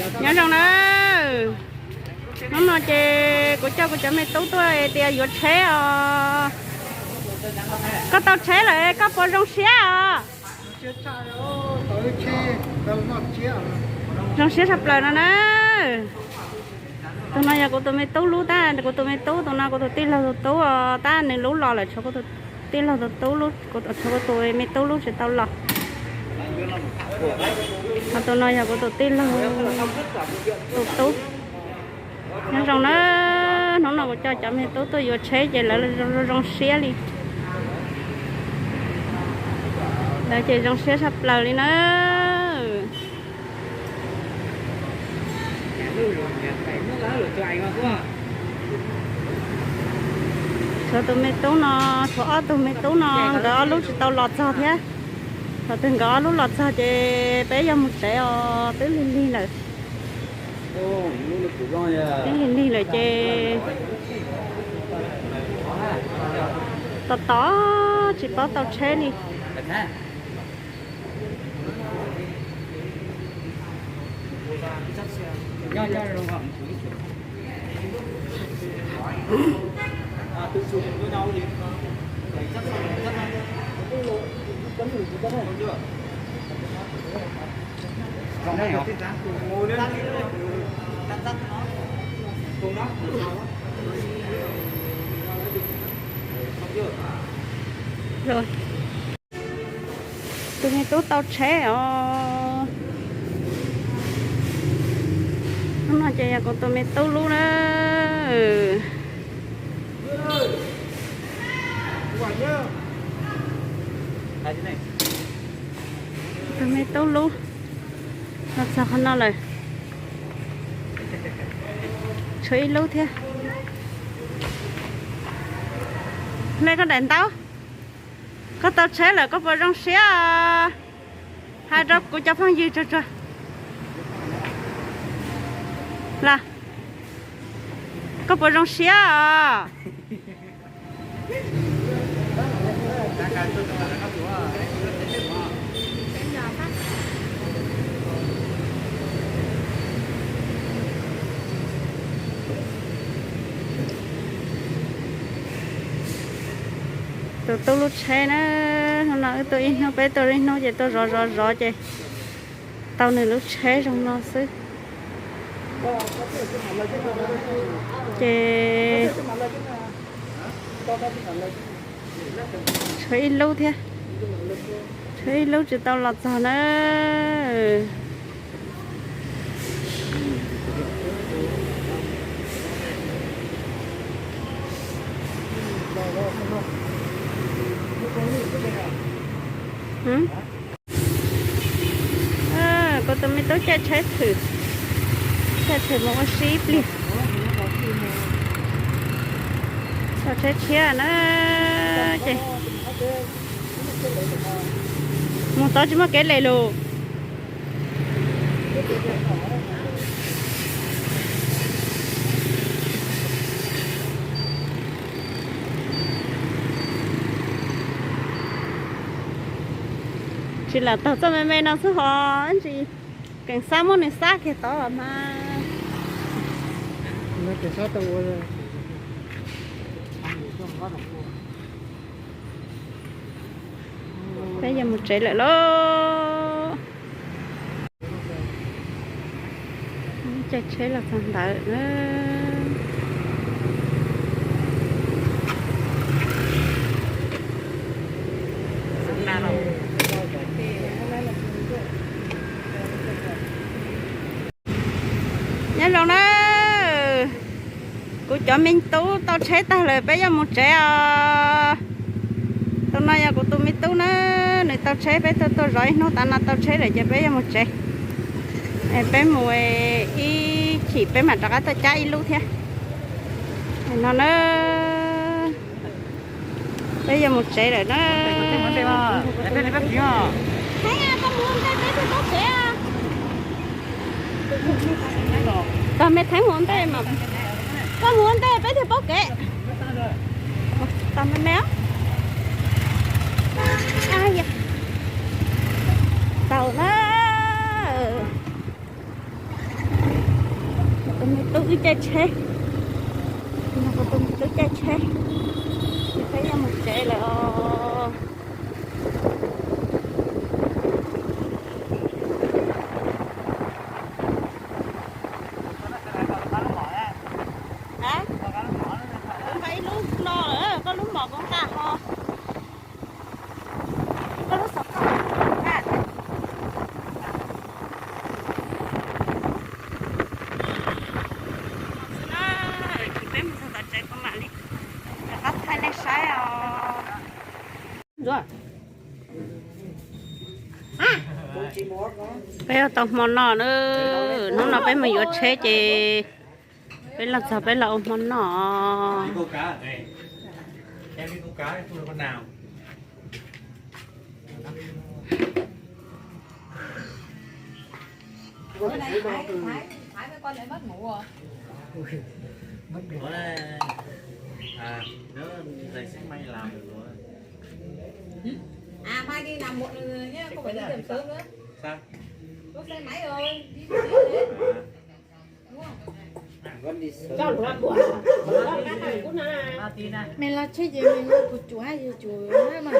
Nyob zoo na, hnub no ces kuv coj kuv cov me tub tuaj tias yuav tsheb os. Koj tau tsheb lawm koj puas zoo siab os? Zoo siab tshaj plaws no na. Tus no yog kuv tus me tub lub tab, kuv tus me tub, tus no kuv tus tij laug tus tub os, tab nws lub los lawm, tshuav kuv tus tij laug tus tub, tshuav kuv tus me tub lub tsis tau los. Ho tus no yog kuv tus tij laug tus tub. Nyob zoo na, hnub no kuv coj cov me tub tuaj yuav tsheb ces lawv zoo siab li. Lawv ces zoo siab tshaj plaws li na. Tshuav tus me tub no, tshuav ob tug me tub no, nkawd ob lub tsis tau los txog thiab. Thaum twg nkawd ob lub los txog ces peb yuav mus tsev os, twb lig lig lawm. Twb lig lig lawm ces tos tos tsis paub tau tsheb li. Rồi. Tus me tub tau tsheb os. Hnub no ces yog kuv tus me tub lub na. Tus me tub lub los txog qhov no lawm. Tshuav ib lub thiab. Hle koj daim ntaub. Koj tau tsheb lawm koj puas zoo siab? Hais rau kuv cov phooj ywg tsuag tsuag los, koj puas zoo siab os? Tus tub lub tsheb na, hnub no wb tuaj ib hnub, peb tuaj ib hnub ces tuaj zov zov zov ces tau nws lub tsheb zoo no xwb. Ces tshuav ib lub thiab, tshuav ib lub tsis tau los txog na. Kuv tus me tub caij tsheb thwm, caij thwm mus ua si ib pliag. Tau tsheb tshiab na, ces mus tod tsis muaj kev lem lus. Tsis lam taug txoj me me no xwb hos, ntsis keem xab muab nws xab kiag tod los mas. Peb yuav mus tsev lawm lauj. Caij tsheb los txog ntawd na. Nyob zoo na, kuv cov me tub tau tsheb tag lawm peb yuav mus tsev os. Tus no yog kuv tus me tub na, nws tau tsheb, peb tuaj tuaj zov ib hnub tav no tau tsheb lawm ces peb yuav mus tsev. Peb mus ib chim peb mam rov qab tuaj cab ib lub thiab. No na, peb yuav mus tsev lawm na. Tag me theeb mus ua ntej mas, koj mus ua ntej peb thiaj paub kev. Tau me me. Tau na. Caij tsheb, no kuv tus me tub caij tsheb, ces peb yuav mus tsev lawm os. Kuv nqa ib lub no lawm, koj lub mom kuv nqa ho. Koj lub xov tooj nqa thiab. Xwb na, ces peb mus txog tom tsev kuv mam li rov qab thaij nej saib os. Peb ua tau hmo noj na, hnub no peb mus yuav tsheb ces peb los txog peb los ua hmo noj. Mej los tsheb ces mej yuav kuv tsum hab yug tsum hab mas.